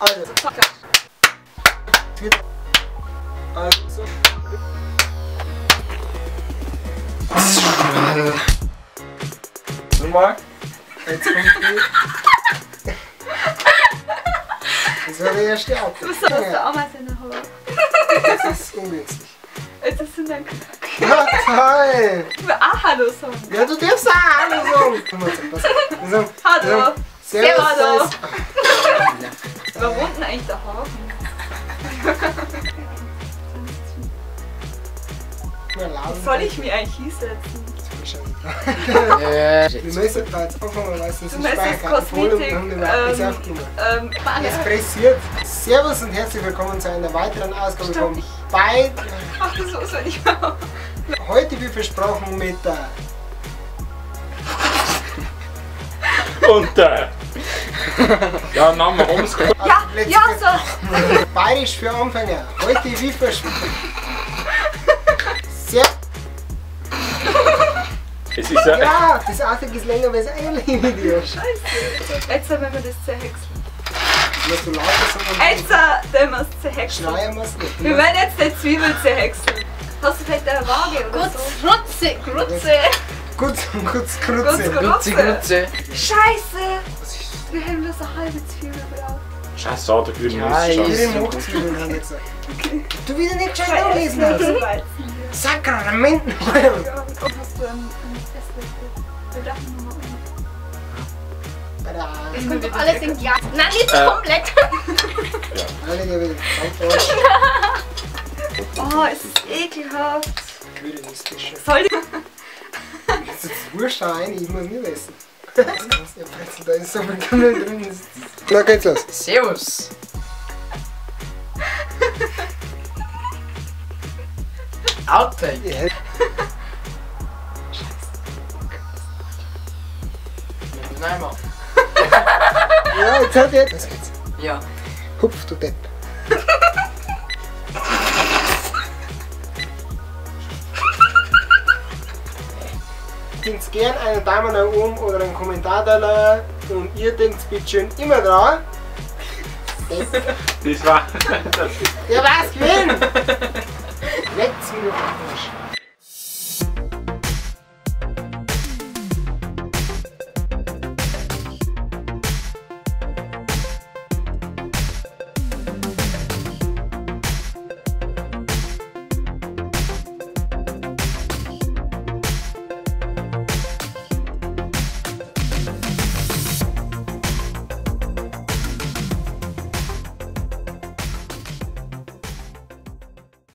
Also. Also. Nochmal. Jetzt kommt die. Das war der erste Auto. Du musst auch mal seine Haare. Das ist ungünstig. Jetzt ist es ein Knack. Ja, toll! Ich will auch Hallo sagen. Ja, du darfst auch Hallo sagen. Hallo. Servus. Hallo. Warum wohnt denn eigentlich der Hafen? Soll ich mich eigentlich hinsetzen? Wir müssen da jetzt anfangen, weil sonst Du möchtest Kosmetik. Es pressiert. Servus und herzlich willkommen zu einer weiteren Ausgabe von Beid. Ach, das muss man nicht mehr. Heute wie versprochen mit der. Und der. Ja, Name ums. Ja, ja, so. Bayerisch für Anfänger. Heute wie versprochen. Sehr. Es ist ja, ja, das Outtake ist länger als eigentlich Video. Scheiße. Jetzt wenn wir das zerhäckseln. Musst du lauter sagen? Jetzt wenn wir es zerhäckseln. Schreien wir's nicht. Wir werden jetzt die Zwiebel zerhäckseln. Hast du vielleicht eine Waage oder so? Grutze, Grutze. Gut, kurz, Grutze. Grutze, Grutze. Scheiße! Wir haben bloß eine halbe Zwiebel drauf. Scheiße, da grüne Mist. Grüne Zwiebeln haben wir gesagt. Okay. Du wieder nicht gescheit angelesen hast. Sakrament! Ja, hast du einen Esslöffel? Wir dürfen nochmal einen. Es kommt doch alles in Glas. Nein, nicht komplett. Oh, es ist ekelhaft. Soll ich? Das ist wurscht rein, ich muss nicht essen. Da ist so viel Kümmel drin. Na, geht's los. Servus. Outtake. Ja. Scheiße. Nein, Mann. Ja, jetzt hat er. Was geht's? Ja. Hupf, du Depp. Könnt gerne einen Daumen nach oben oder einen Kommentar da lassen und ihr denkt bitte schön immer dran. Das war. Der war's gewesen! Letzten Arsch.